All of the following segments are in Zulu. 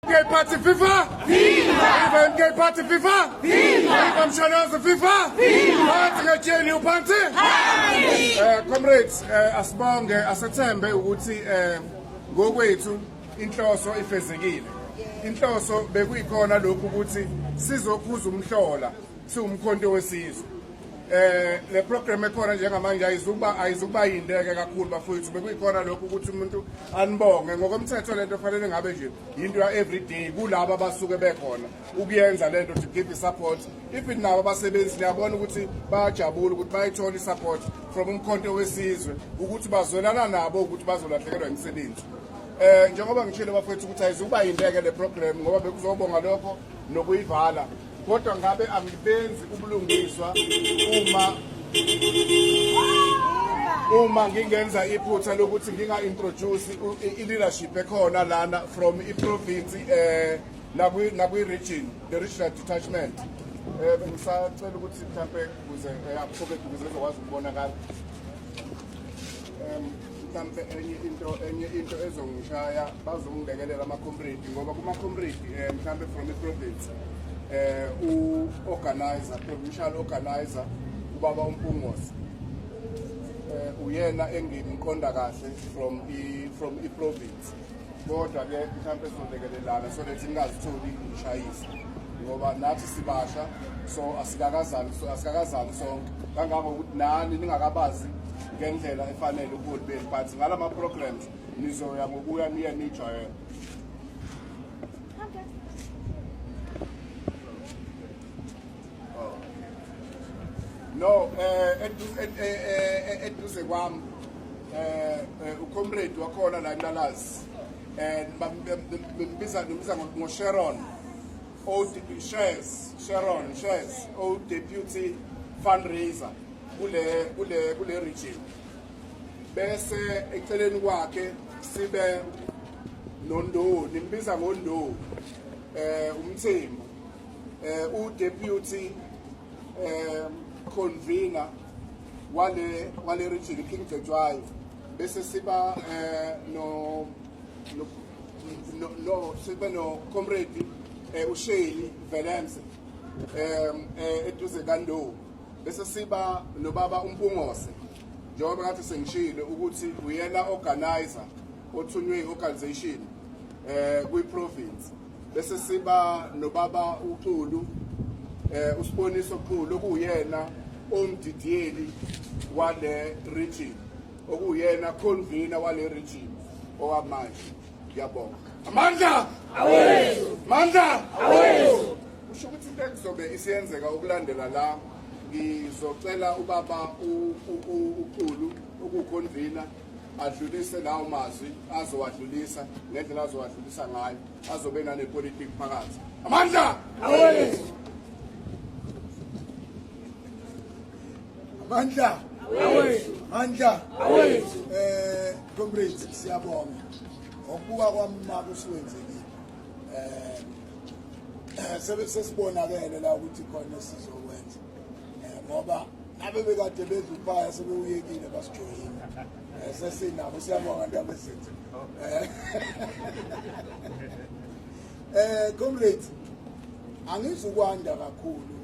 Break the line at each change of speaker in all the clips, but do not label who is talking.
MK Party Viva! Viva! Viva MK Party Viva! Viva! Viva Msholozi Viva! Viva! Phansi nge-GNU phansi! Phansi! Comrades, asibonge asethembe ukuthi ngokwethu inhloso ifezekile. Inhloso bekuyikhona lokhu ukuthi sizokhuza umhlola siwumkhonto wesizwe. Le program ekhona njengamanje ayizukuba yindeke kakhulu bafowethu. Bekuyikhona lokhu ukuthi umuntu anibonge ngokomthetho. Lento fanele ngabe nje into ya everyday kulabo abasuke bekhona ukuyenza lento, to give support even nabo abasebenzi. Niyabona ukuthi bayajabula ukuthi bayithola i-support from umkhonto wesizwe, ukuthi bazwelana nabo ukuthi bazolahlekelwa imisebenzi. Njengoba ngishilo bafowethu ukuthi ayizukuba yindeke le program, ngoba bekuzobonga lokho nokuyivala, kodwa ngabe angibenzi ubulungiswa uma ngingenza iphutha lokuthi nginga-introduce i-leadership ekhona lana from i-province nakwi-region, the regional detachment. Bengisacela ukuthi mhlampe ukuze akusoke ukuze ezokwazi ukubonakala. Mhlampe enye into ezongishaya, bazongilekelela ama-comrade, ngoba kuma-comrade mhlampe from i-province, u-organizer, provincial organizer, ubaba uMpungose, uyena engimqonda kahle from i-province. Kodwa ke mhlampe sizolekelelana so that ngingazitholi ngishayisa, ngoba nathi sibasha, so asikakazani, so asikakazani sonke kangangokuthi nani ningakabazi ngendlela efanele ubuholi benu, but ngalama programs nizoya ngokuya niye nijwayele. No, eduze kwami ucomrade wakhona la eMlalazi, bembiza ngo Sharon o Shares, Sharon Shares, o deputy fundraiser kule region. Bese eceleni kwakhe sibe noNdo, nimbiza ngoNdo, uMthembu, u deputy convener wale region, King Cetshwayo. Bese siba no sibe no comrade uSheli Velemse eduze kaNdo. Bese siba nobaba uMpungose, njengoba kade sengishilo ukuthi uyena organizer othunywe i-organization kwi-province. Bese siba nobaba uXulu, uSiboniso Xulu, okuyena omdidiyeli wale region, okuyena convener wale region owamanje. Ngiyabonga. Amandla
awethu!
Amandla
awethu!
Kusho ukuthi into ekuzobe isiyenzeka ukulandela la, ngizocela ubaba uXulu ukuconvener adlulise lawo mazwi azowadlulisa ngendlela azowadlulisa ngayo, azobe nanepolitiki phakathi. Amandla
awethu!
Amandla
awethu!
Amandla
awethu!
Comrades, siyabonga ngokubuka kwami uma kusuwenzekile. Sebe sesibonakele la ukuthi khona esizokwenza, ngoba nabe bekade bedla uphaya sebewuyekile, basijoyina. Sesinabo, siyabonga ndaba ezethu. Comrades, angizukwanda kakhulu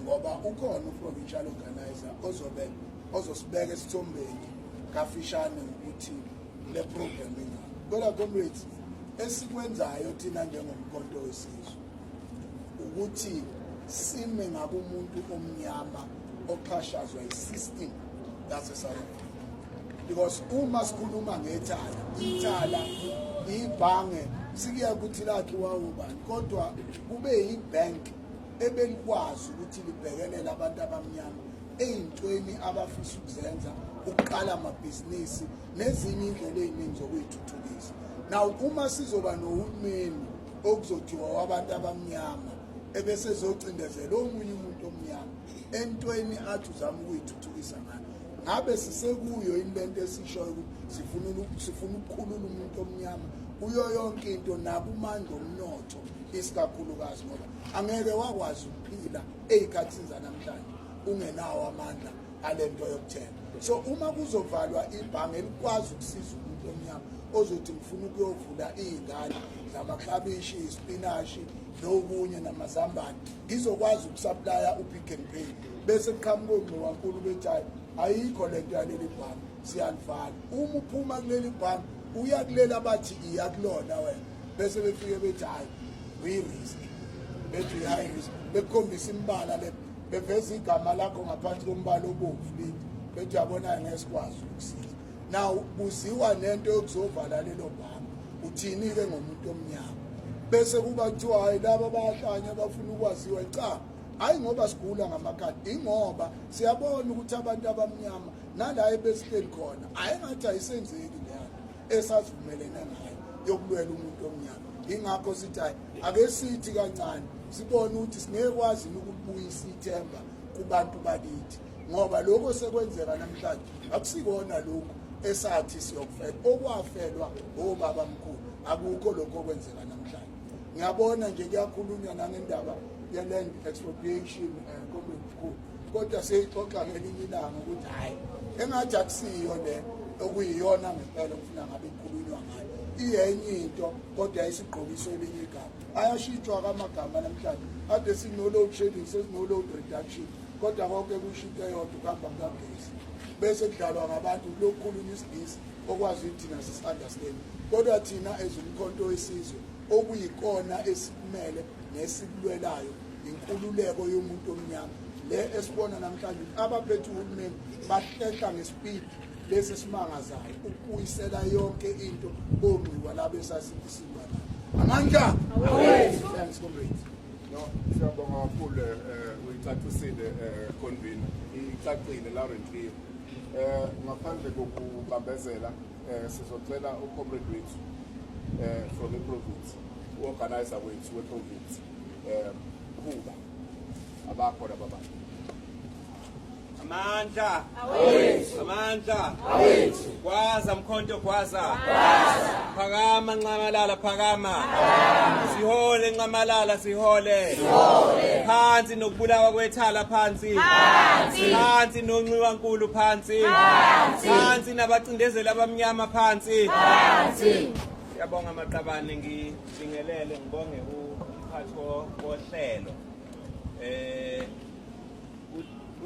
ngoba ukhona uprovincial organizer ozobe ozosibeka esithombeni kafishane ukuthi le program ingaka. Kodwa comrades, esikwenzayo thina njengomkhonto wesizwe ukuthi sime ngakumuntu omnyama oxhashazwa i-system yase-South Africa, because uma sikhuluma ngethala, ithala ibhange, sikuya ukuthi lakhiwa ubani, kodwa kube yibank ebelikwazi ukuthi libhekelele abantu abamnyama ey'ntweni abafisa ukuzenza, ukuqala amabhizinisi nezinye indlela ey'ningi zokuyithuthukisa. Now uma sizoba nohulumeni okuzothiwa wabantu abamnyama ebese ezocindezela omunye umuntu omnyama entweni athi uzama ukuyithuthukisa ngayo, ngabe sisekuyo yini lento esishoyo ukuthi sifuna ukukhulula umuntu omnyama kuyo yonke into nakumandla omnotho isikakhulukazi, ngoba angeke wakwazi ukuphila ey'khathini zanamhlanje ungenawo amandla alento yokuthenga. So uma kuzovalwa ibhange elikwazi ukusiza umuntu omnyama ozothi ngifuna ukuyovula iy'ngane zamaklabishi, isipinashi nokunye namazambane, ngizokwazi ukusaplaya uPick n Pay, bese kuqhamuka ongxiwankulu bethi hayi, ayikho le nto yaleli bhange, siyalivala. Uma uphuma kuleli bhange uya kuleli abathi iya kulona wena, bese befike bethi hhayi, uyi-risk, bethi uyi-high risk, bekukhombisa imibala le, beveza igama lakho ngaphansi kombala obomvu lithi, bethi uyabona, ngeke sikwazi ukukusiza. Now kuziwa nento yokuzovala lelo bhange, uthini-ke ngomuntu omnyama? Bese kuba kuthiwa hayi, laba bayahlanya, bafuna ukwaziwa. Cha, hayi, ngoba sigula ngamakhadi, ingoba siyabona ukuthi abantu abamnyama nala ebesihleli khona ayingathi ayisenzeki leyo esasivumelene ngayo yokulwela umuntu omnyama. Ingakho sithi hayi, ake sithi kancane sibone ukuthi singekwazi ukubuyisa ithemba kubantu bakithi, ngoba lokho sekwenzeka namhlanje akusikona lokhu esathi siyokufela, okwafelwa obaba mkhulu, akukho lokho okwenzeka namhlanje. Ngiyabona nje kuyakhulunywa nangendaba ye-land expropriation, comrade mkhulu, kodwa siyixoxa ngelinye ilanga ukuthi hhayi, engathi akusiyo le okuyiyona ngempela okufuna ngabe ikhulunywa ngayo, iyenye into kodwa isigqokiswe elinye igama. Ayashintshwa-ke amagama namhlanje, ade sino-load shedding, sesino-load reduction, kodwa konke kusho into eyodwa, ukuhamba kukagesi, bese kudlalwa ngabantu lokukhulunywa isiNgisi okwazi ukuthi thina sisi-understand. Kodwa thina as uMkhonto Wesizwe, okuyikona esikumele nesikulwelayo inkululeko yomuntu omnyama, le esibona namhlanje ukuthi abaphethe uhulumeni bahlehla ngespeed lesi simangazayo ukubuyisela yonke into ongxiwa labo esasithi silwa nabo. Amandla! Thanks, comrades.
No, siyabonga kakhulu, uyicacisile, convener, icacile loud and clear. Ngaphandle kokubambezela, sizocela ucomrade wethu from iprovince, uorganizer wethu weprovince, Khuba abakhona baba.
Amandla! Amandla! Gwaza Mkhonto, gwaza! Phakama Nxamalala, phakama! Sihole Nxamalala, sihole! Phansi nokubulawa kwethala, phansi! Phansi nonxiwankulu, phansi! Phansi nabacindezeli abamnyama, phansi! Siyabonga maqabane, ngibingelele, ngibonge umphathi wohlelo.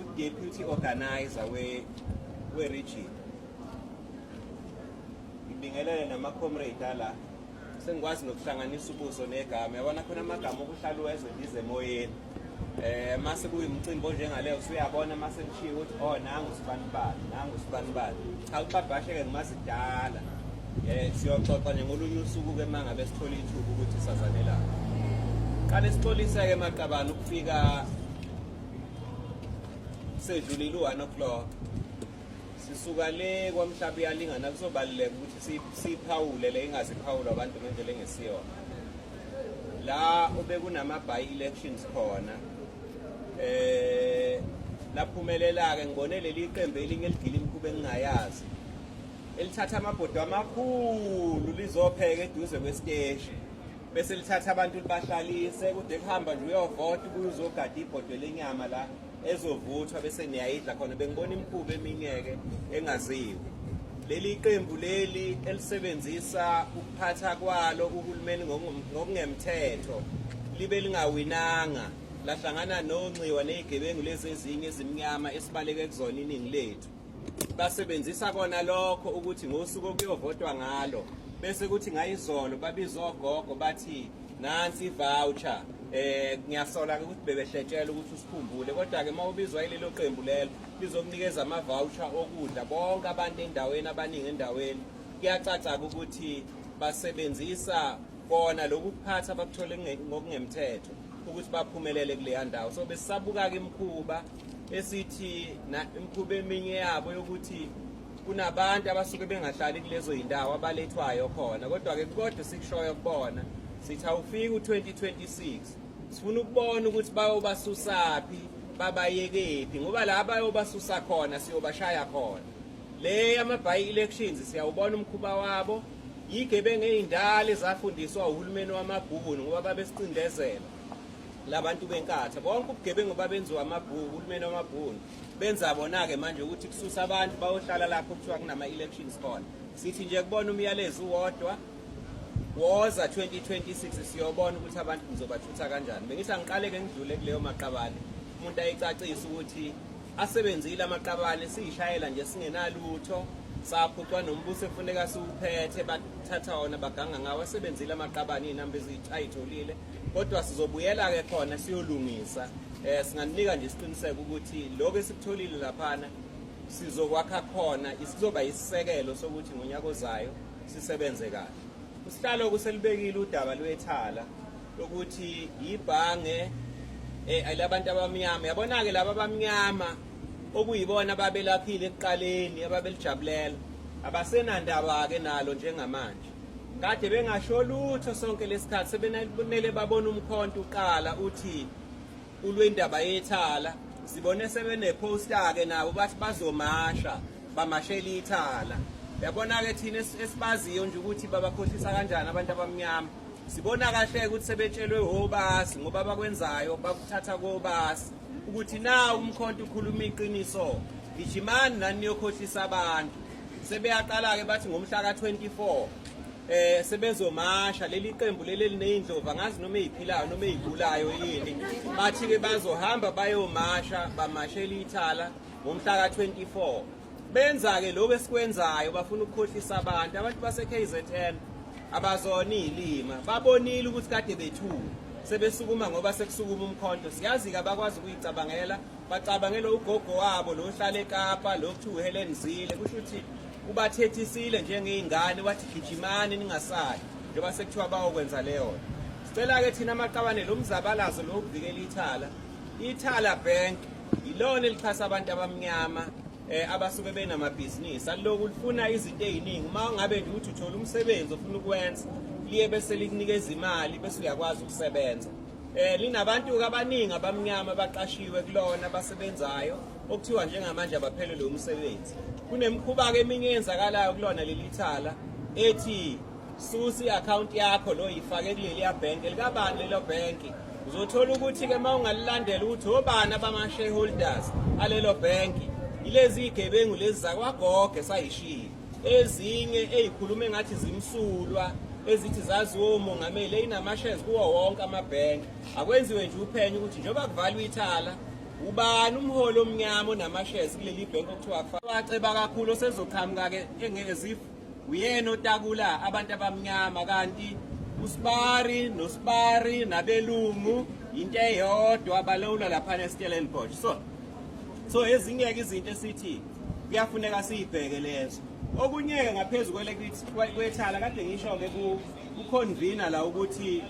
U-deputy organizer we region, ngibingelele nama-comrade ala, sengikwazi nokuhlanganisa ubuso negama. Yabona khona amagama okuhlala uwezwe ndize emoyeni, mase kuyimcimbi onjengaleyo, usuyabona mase kushiwo ukuthi oh, nangu sibanibani, nangu sibanibani. Cha, uXabhashe-ke ngimazi kudala. Siyoxoxa nje ngolunye usuku-ke uma ngabe sithola ithuba ukuthi sazanelana. Qale sixolise-ke maqabane ukufika sedlulile u-1 o'clock, sisuka le kwamhlaba uyalingana. Kuzobaluleka ukuthi siphawule le ingaziphawulwa abantu ngendlela engesiyona la obekunama by elections khona, laphumelela ke. Ngibone leli qembu elinye eligila imikhuba engingayazi, elithatha amabhodo amakhulu lizopheka eduze kwesiteshi, bese lithatha abantu libahlalise kude, kuhamba nje uyovota, ubuye uzogada ibhodwe lenyama la ezovuthwa, bese niyayidla khona. Bengibona imikhuba eminye-ke engaziwa. Leli qembu leli elisebenzisa ukuphatha kwalo uhulumeni ngokungemthetho, libe lingawinanga, lahlangana nonxiwa ney'gebengu lezi ezinye ezimnyama esibaleke kuzona iningi lethu. Basebenzisa kona lokho ukuthi ngosuku okuyovotwa ngalo, bese kuthi ngayizolo babiza ogogo, bathi nansi ivoucher. Ngiyasola ke ukuthi bebehletshela ukuthi usikhumbule, kodwa ke mawubizwa yilelo qembu lelo lizokunikeza ama voucher okudla bonke abantu endaweni, abaningi endaweni. Kuyacaca ukuthi basebenzisa kona lokhu kuphatha abakuthole ngokungemthetho ukuthi baphumelele kuleya ndawo. So besisabuka ke imikhuba esithi imikhuba eminye yabo yokuthi kunabantu abasuke bengahlali kulezo yindawo abalethwayo khona. Kodwa-ke kodwa sikushoyo kubona, sithi awufiki u-2026, sifuna ukubona ukuthi bayobasusaphi, babayekephi, ngoba la bayobasusa khona siyobashaya khona. Le yama-by elections siyawubona umkhuba wabo, yigebengu ey'ndala ezafundiswa uhulumeni wamabhunu, ngoba babesicindezela labantu beNkatha. Bonke ubugebengu babenziwa amabhunu, uhulumeni wamabhunu. Benza bona-ke manje ukuthi kususa abantu bayohlala lapho kuthiwa kunama-elections khona. Sithi nje kubona umyalezo uwodwa, woza 2026 siyobona ukuthi abantu nizobathutha kanjani. Bengithi angiqale-ke ngidlule kuleyo maqabane, umuntu ayicacise ukuthi asebenzile amaqabane, siyishayela nje singenalutho, saphucwa nombuso ekufuneka siwuphethe, bathatha wona baganga ngawo. Asebenzile amaqabane, iy'namba ayitholile, kodwa sizobuyela-ke khona siyolungisa. Singanika nje isiqiniseko ukuthi lokho esikutholile laphana sizokwakha khona, isizoba isisekelo sokuthi ngonyaka ozayo sisebenze kahle. Usihlalo kuselibekile udaba lwethala lokuthi ibhange labantu abamnyama. Yabona-ke laba abamnyama okuyibona ababelaphile ekuqaleni, ababelijabulela, abasenandaba-ke nalo njengamanje. Kade bengasho lutho sonke lesikhathi, sebenele babona umkhonto uqala uthi ulwendaba yethala. Sibone sebeneposter-ke nabo bathi bazomasha, bamashela ithala. Yabona-ke thina esibaziyo nje ukuthi babakhohlisa kanjani abantu abamnyama. Sibona kahle ukuthi sebetshelwe obasi, ngoba abakwenzayo bakuthatha kobasi ukuthi na umkhonto ukhuluma iqiniso, gijimani nani niyokhohlisa abantu. Sebeyaqala-ke bathi ngomhla ka-24 sebezomasha leli qembu leli elineyindlovu, angazi noma eyiphilayo noma eyigulayo yini. Bathi-ke bazohamba bayomasha, bamashela ithala ngomhla ka-24. Benza-ke lokhu esikwenzayo, bafuna ukukhohlisa abantu. Abantu base-KZN abazona iy'lima, babonile ukuthi kade bethuka, sebesukuma ngoba sekusukuma umkhonto. Siyazi-ke abakwazi ukuyicabangela, bacabangela ugogo wabo lo ohlala eKapa, lo kuthiwa uHelen Zille, kusho ukuthi ubathethisile njengey'ngane, wathi gijimani ningasali, njengoba sekuthiwa bayokwenza leyo. Sicela-ke thina amaqabane lo mzabalazo lo wokuvikela ithala, Ithala Bank yilona elixhasa abantu abamnyama abasuke benamabhizinisi. Aliloku lifuna izinto ey'ningi. Uma ngabe nje uthi uthola umsebenzi ofuna ukwenza, liye bese likunikeza imali bese uyakwazi ukusebenza. Linabantu-ke abaningi abamnyama abaqashiwe kulona abasebenzayo, okuthiwa njengamanje abaphelelwe umsebenzi. Kunemikhuba-ke eminye eyenzakalayo kulona leli thala ethi susa i-akhawunti yakho lo yifake kuleliya bhenki likabani lelo bhenki. Uzothola ukuthi-ke uma ungalilandela ukuthi obani abama-shareholders alelo bhenki, yilezi iy'gebengu lezi zakwagogo esayishiya, ezinye ey'khuluma engathi zimsulwa, ezithi zaziwa omongameli, eyinama-shares kuwo wonke amabhenki. Akwenziwe nje uphenyo ukuthi njengoba kuvalwa ithala, ubani umholi omnyama onama-shares kuleli bhenki okuthiwa waceba kakhulu, osezoqhamuka-ke engezif uyena otakula abantu abamnyama, kanti usibari nosibari nabelungu into eyodwa, balawula laphana eStellenbosch. So ezinye-ke izinto esithi kuyafuneka siyibheke lezo. Okunye-ke ngaphezu kwethala, kade ngisho-ke ku-convener la ukuthi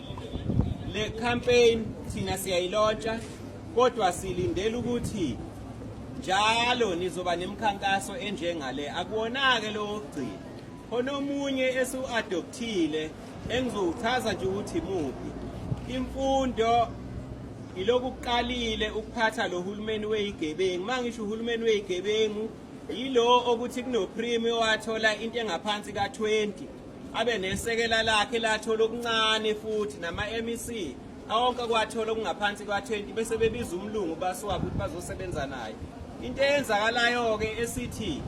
le campaign thina siyayilontsha, kodwa silindele ukuthi njalo nizoba nemikhankaso enjengale. Akuwona-ke lo wokugcina, khona omunye esiwu-adoptile engizowuchaza nje ukuthi imuphi. Imfundo iloku kuqalile ukuphatha lo hulumeni weyigebengu. Uma ngisho uhulumeni weyigebengu, yilo okuthi kunoprimi owathola into engaphansi ka-20, abe nesekela lakhe lathola okuncane, futhi nama-MEC awonke kwathola okungaphansi kwa-20, bese bebiza umlungu basiwabo ukuthi bazosebenza naye. Into eyenzakalayo-ke esithi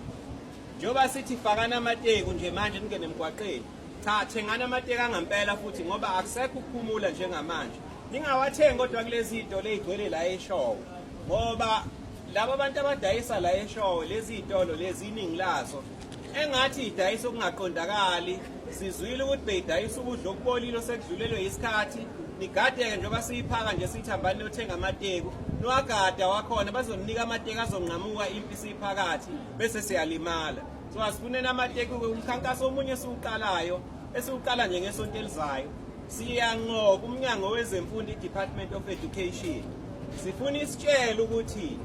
njengoba sithi fakani amateku nje manje ningene emgwaqeni, cha, thengani amateki angempela futhi, ngoba akusekho ukuphumula njengamanje. Ningawathengi kodwa kulezi zitolo ey'gcwele la eShowe, ngoba laba abantu abadayisa la eShowe, lezi zitolo lezi iningi lazo engathi idayisa okungaqondakali. Sizwile ukuthi beyidayisa ukudla okubolile osekudlulelwe isikhathi. Nigadeke njengoba siyiphaka nje sithi hambani niyothenga amateku, niwagada wakhona bazoninika amateki azonqamuka impi siyiphakathi bese siyalimala. So asifuneni amateku. Umkhankaso omunye esiwuqalayo, esiwuqala nje ngesonto elizayo, siyanqoka umnyango wezemfundo, i-Department of Education. Sifuna isitshele ukuthi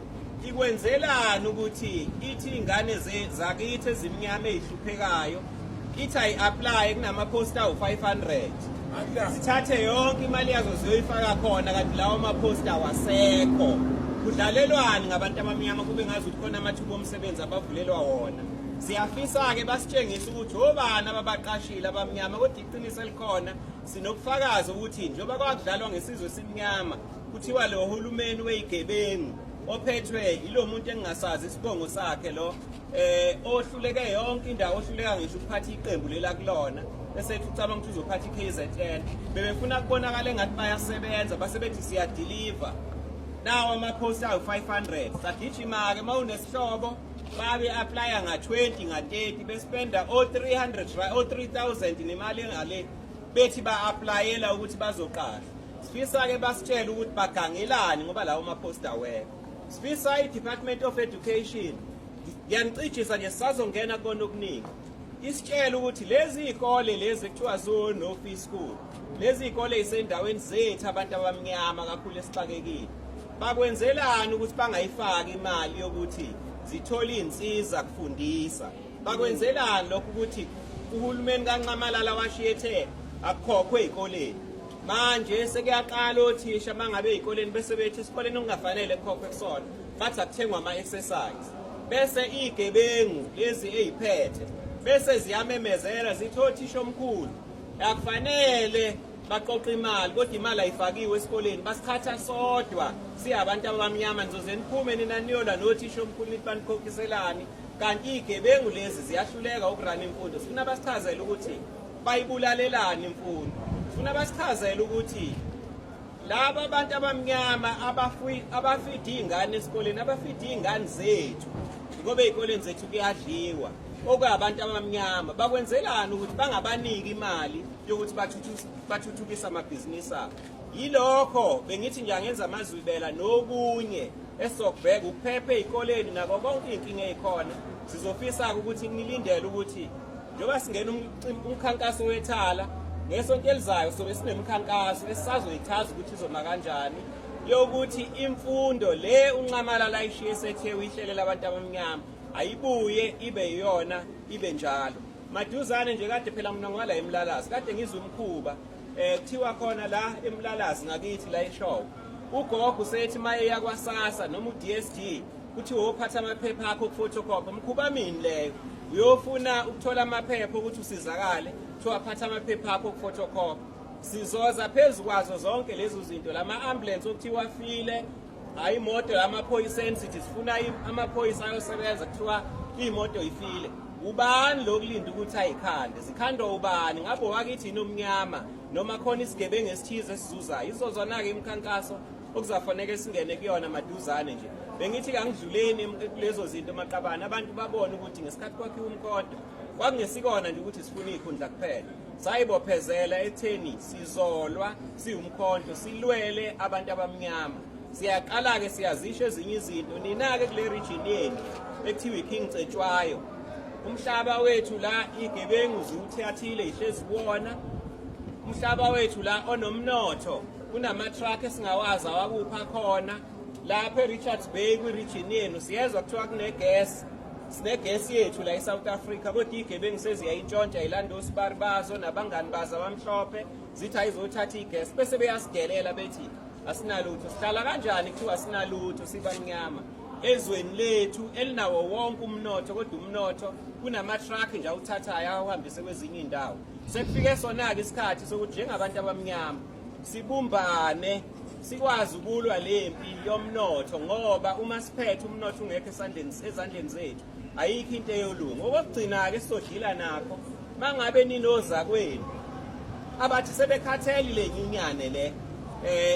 ikwenzelani ukuthi ithi ingane zakithi ezimnyama ey'hluphekayo ithi ayi-apply kunama-post awu-500, zithathe yonke imali yazo ziyoyifaka khona, kanti lawo ma-post awasekho. Kudlalelwani ngabantu abamnyama kube ngazi ukuthi khona amathuba omsebenzi abavulelwa wona? Siyafisa-ke basitshengise ukuthi obani ababaqashile abamnyama, kodwa iqiniso elikhona sinobufakazi ukuthi njengoba kwakudlalwa ngesizwe esimnyama kuthiwa lo hulumeni weyigebengu. ophethwe ilo muntu engingasazi isibongo sakhe lo eh ohluleke yonke indawo, ohluleka ngisho ukuphatha iqembu lela kulona, esethi ucabanga ukuthi uzophatha i-KZN. Bebefuna kubonakala engathi bayasebenza, base bethi siyadeliver nawo ama-post awu-500. Sagijima-ke, uma unesihlobo babe applya nga-20, nga-30, bespenda o-300, o-3000 nemali engale, bethi ba-applyela ukuthi bazoqashwa. Sifisa-ke basitshele ukuthi bagangelani, ngoba lawo ma-post awekho. Sifisa i-Department of Education, ngiyanicijisa nje, sisazongena kona okuningi, isitshele ukuthi lezi iy'kole lezi ekuthiwa zo-no fee school, lezi iy'kole ey'sendaweni zethu abantu abamnyama kakhulu esixakekile, bakwenzelani ukuthi bangayifaki imali yokuthi zithole iy'nsiza kufundisa? Bakwenzelani lokho ukuthi uhulumeni kaNxamalala washiye ethe akukhokhwe ey'koleni? Manje sekuyaqala othisha mangabe ey'koleni bese bethi esikoleni okungafanele kukhokhwe kusona, bathi akuthengwa ama-exercise, bese iy'gebengu lezi ey'phethe bese ziyamemezela zithi othisha omkhulu akufanele baqoqa imali, kodwa imali ayifakiwe esikoleni. Basikhatha sodwa siyabantu abamnyama. Nizoze niphume nina niyola nothisha omkhulu, nithi banikhokhiselani, kanti iy'gebengu lezi ziyahluleka ukurana imfundo. Sifuna basichazele ukuthi bayibulalelani imfundo. Sifuna basichazele ukuthi laba abantu abamnyama abafida iy'ngane esikoleni, abafida iy'ngane zethu, ngoba ey'koleni zethu kuyadliwa okuyabantu abamnyama, bakwenzelani ukuthi bangabaniki imali yokuthi bathuthukise amabhizinisi abo? Yilokho bengithi nje angenza amazwibela nokunye esizokubheka, ukuphepha ey'koleni nako konke iy'nkinga ey'khona. Sizofisa-ke ukuthi nilindele ukuthi njengoba singena umkhankaso wethala ngesonto elizayo, sobe sinemikhankaso esisazoyichaza ukuthi izoma kanjani, yokuthi imfundo le uNxamalala ayishiye sethe uyihlelela abantu abamnyama ayibuye ibe yiyona, ibe njalo maduzane nje. Kade phela mina ngwala eMlalazi, kade ngizwe umkhuba kuthiwa khona la eMlalazi ngakithi la eshow, ugogo usethi mayeya kwaSASSA noma uDSD, kuthiwa wophatha amaphepha akho okuphotocopy. Mkhuba mini leyo? Uyofuna ukuthola amaphepha ukuthi usizakale, kuthiwa phatha amaphepha akho okuphotocopy. Sizoza phezu kwazo zonke lezo zinto. Lama ambulance okuthiwa file, hayi imoto yamaphoyiseni, sithi sifuna amaphoyisa ayosebenza, kuthiwa imoto ifile. Ubani lokulinda ukuthi ayikhande? Zikhandwa ubani? Ngabe wakithi inomnyama noma khona isigebengu esithize esizuzayo? Izozona-ke imikhankaso okuzafaneke singene kuyona maduzane nje. Bengithi kangidluleni kulezo zinto, maqabane, abantu babone ukuthi ngesikhathi kwakhiwa umkhonto kwakungesikona nje ukuthi sifuna iy'khundla kuphela. Sayibophezela ekutheni sizolwa siwumkhonto, silwele abantu abamnyama. Siyaqala-ke siyazisho ezinye izinto. Nina-ke kule region yenu ekuthiwa iKing Cetshwayo, umhlaba wethu la igebengu ziwuthathile, ihlezi kuwona umhlaba wethu la onomnotho, kunama-truck esingawazi awakupha khona lapha e-Richards Bay. Kwi-region yenu siyezwa kuthiwa kunegesi, sinegesi yethu la e-South Africa, kodwa iy'gebengu seziyayintshontsha, yilanda osibari bazo nabangani bazo abamhlophe, zithi ayizothatha igesi, bese beyasidelela bethi asinalutho. Sihlala kanjani kuthiwa asinalutho sibamnyama ezweni lethu elinawo wonke umnotho, kodwa umnotho kunama-truck nje awuthathayo awuhambise kwezinye iy'ndawo? Sekufike sona-ke isikhathi sokuthi njengabantu abamnyama sibumbane, sikwazi ukulwa le mpi yomnotho, ngoba uma siphethe umnotho ungekho esandleni, ezandleni zethu, ayikho into eyolunga. Okokugcina-ke sizodlila nakho, mangabe ninoza kwenu abathi sebekhathele le nyunyane le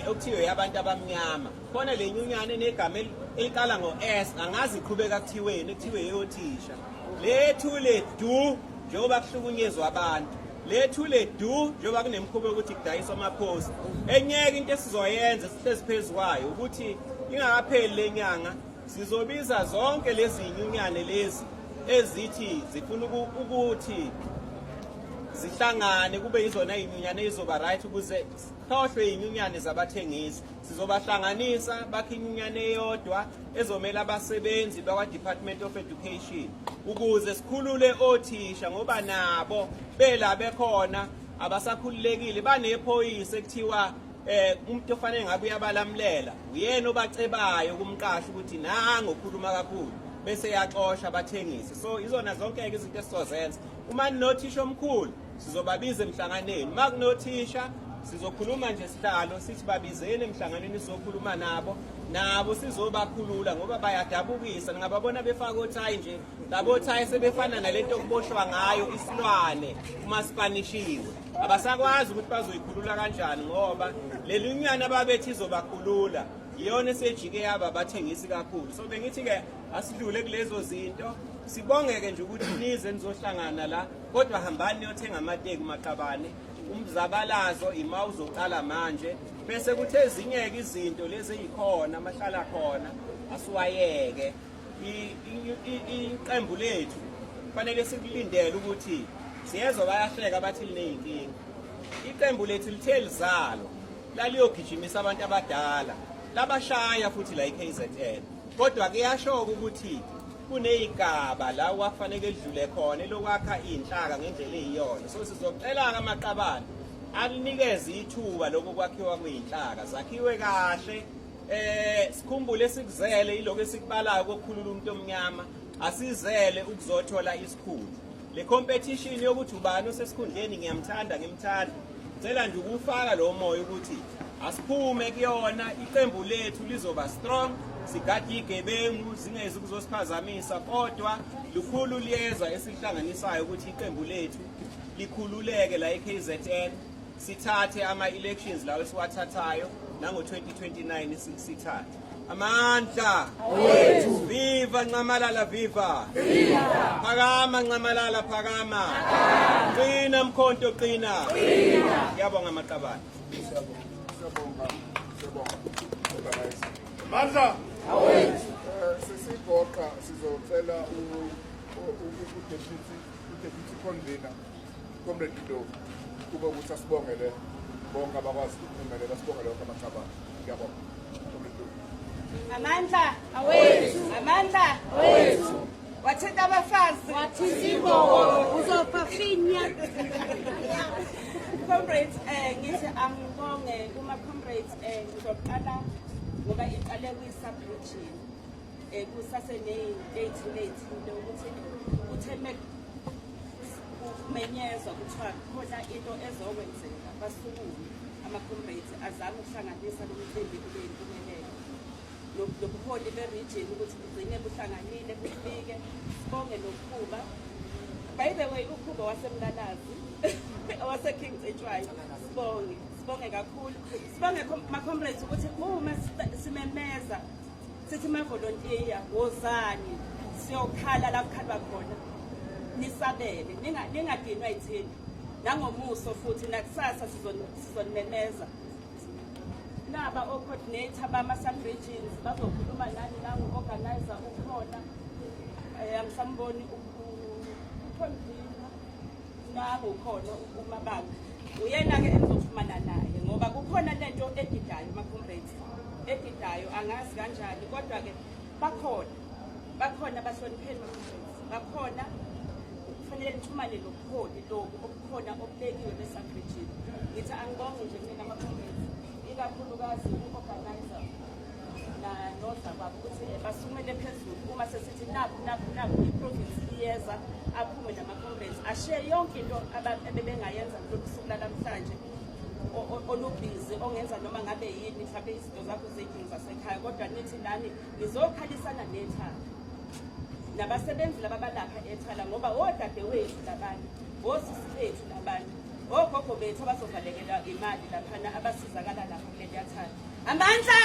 okuthiwe yabantu abamnyama khona, le nyunyane enegama eliqala ngo-S, angazi iqhubeka kuthiweni, kuthiwe eyothisha, lethule du njengoba kuhlukunyezwa abantu, lethule du njengoba kunemikhuba yokuthi kudayiswa amaphosi. Enyeke into esizoyenza, sihlezi phezu kwayo, ukuthi ingakapheli le nyanga sizobiza zonke lezi nyunyane lezi ezithi zifuna ukuthi zihlangane kube yizona iy'nyunyane ezizoba right ukuze sikhohlwe iy'nyunyane zabathengisi. Sizobahlanganisa bakhe inyunyane eyodwa ezomela abasebenzi bakwa-Department of Education ukuze sikhulule othisha, ngoba nabo bela bekhona abasakhululekile, banephoyisa ekuthiwa umuntu ofanele ngabe uyabalamlela uyena obacebayo kumqashi ukuthi nango okhuluma kakhulu, bese yaxosha abathengisi. So izona zonke-ke izinto esizozenza. Uma ninothisha omkhulu sizobabiza emhlanganweni, uma kunothisha Sizokhuluma nje sihlalo sithi babizeni emhlanganweni sizokhuluma nabo nabo sizobakhulula ngoba bayadabukisa ningababona befaka othayi nje labo thayi sebefana nalento okuboshwa ngayo isilwane uma sipanishiwe abasakwazi ukuthi bazoyikhulula kanjani ngoba leli nyana ababethi izobakhulula iyona esejike yaba abathengisi kakhulu so bengithi-ke asidlule kulezo zinto sibongeke nje ukuthi nize nizohlangana la kodwa hambani niyothenga amateki maqabane umzabalazo ima uzoqala manje bese kuthi ezinye-ke izinto lezi eyikhona amahlala khona asiwayeke iqembu lethu kufanele sikulindele ukuthi siyezwa bayahleka bathi liney'nkinga iqembu lethu lithe lizalwa laliyogijimisa abantu abadala labashaya futhi la i-KZN kodwa kuyasho-ke ukuthi kuney'gaba la kwafanele lidlule khona elokwakha iy'nhlaka ngendlela eyiyona so sizocela-ke amaqabane alinikeze ithuba lokhu kwakhiwa kwey'nhlaka zakhiwe kahle eh sikhumbule sikuzele iloko esikubalayo kokukhulula umuntu omnyama asizele ukuzothola isikhundla le competition yokuthi ubani osesikhundleni ngiyamthanda ngimthanda cela nje ukufaka lo moya ukuthi asiphume kuyona iqembu lethu lizoba strong sigade igebengu zingezi ukuzosiphazamisa kodwa lukhulu liyeza esihlanganisayo ukuthi iqembu lethu likhululeke la eKZN sithathe ama-elections lawo esiwathathayo nango-2029 sithathe amandla awethu viva nxamalala viva phakama nxamalala phakama qina mkhonto qina ngiyabonga amaqabane
Siyabonga, siyabonga. Mandla. Awethu. Eh sesigoqa sizocela u deputy u deputy convener Comrade Ndlovu kube ukuthi asibongele bonke abakwazi ukuphumelela sibongele wonke amaqabane. Ngiyabonga. Comrade Ndlovu.
Amandla awethu. Amandla awethu. Wathinta abafazi.
Wathinta imboko. Uzofa finya.
Comrades eh ngithi angibonge kuma comrades eh ngizoqala ngoba iqale kwi sub region eh kusase ne late late into ukuthi uthe kumenyezwa kuthiwa khona into ezokwenzeka basukume ama-comrades azame ukuhlanganisa lo mcimbi ube yimpumelelo nobuholi be-region ukuthi bugcine buhlanganile bufike sibonge nokhuba by the way ukhuba wasemlalazi owase-king cetshwayo sibonge sibonge kakhulu sibonge ma-comrades ukuthi uma simemeza sithi mavolontiya wozani siyokhala la kukhalwa khona nisabele ningadinwa yithina nangomuso futhi nakusasa sizonimemeza naba o-coordinator bama-sub-regions bazokhuluma nani nangu-organizer ukhona um angisamboni uconvener nangu khona umabanga uyena-ke engizoxhumana naye ngoba kukhona lento edidayo ma-comrades edidayo angazi kanjani kodwa-ke bakhona bakhona bahlonipheni ma-comrades bakhona kufanele nixhumane nobuholi lobu obukhona obubekiwe be-sub-region ngithi angibonge nje mina ma-comrades ikakhulukazi u-organizer nozakwabo ukuthi basukumele phezulu uma sesithi nakhu nakhu nakhu i-province iyeza aphume nama-comrades ashiye yonke into ebebengayenza kulolu suku lanamhlanje olubhizi ongenza noma ngabe yini mhlawumbe izinto zakho zey'dingo zasekhaya kodwa nithi nani nizokhalisana nethala nabasebenzi laba balapha ethala ngoba odadewethu labanye osisi bethu labanye ogogo bethu abazovalekelwa imali laphana abasizakala lapha kuleliya thala amandla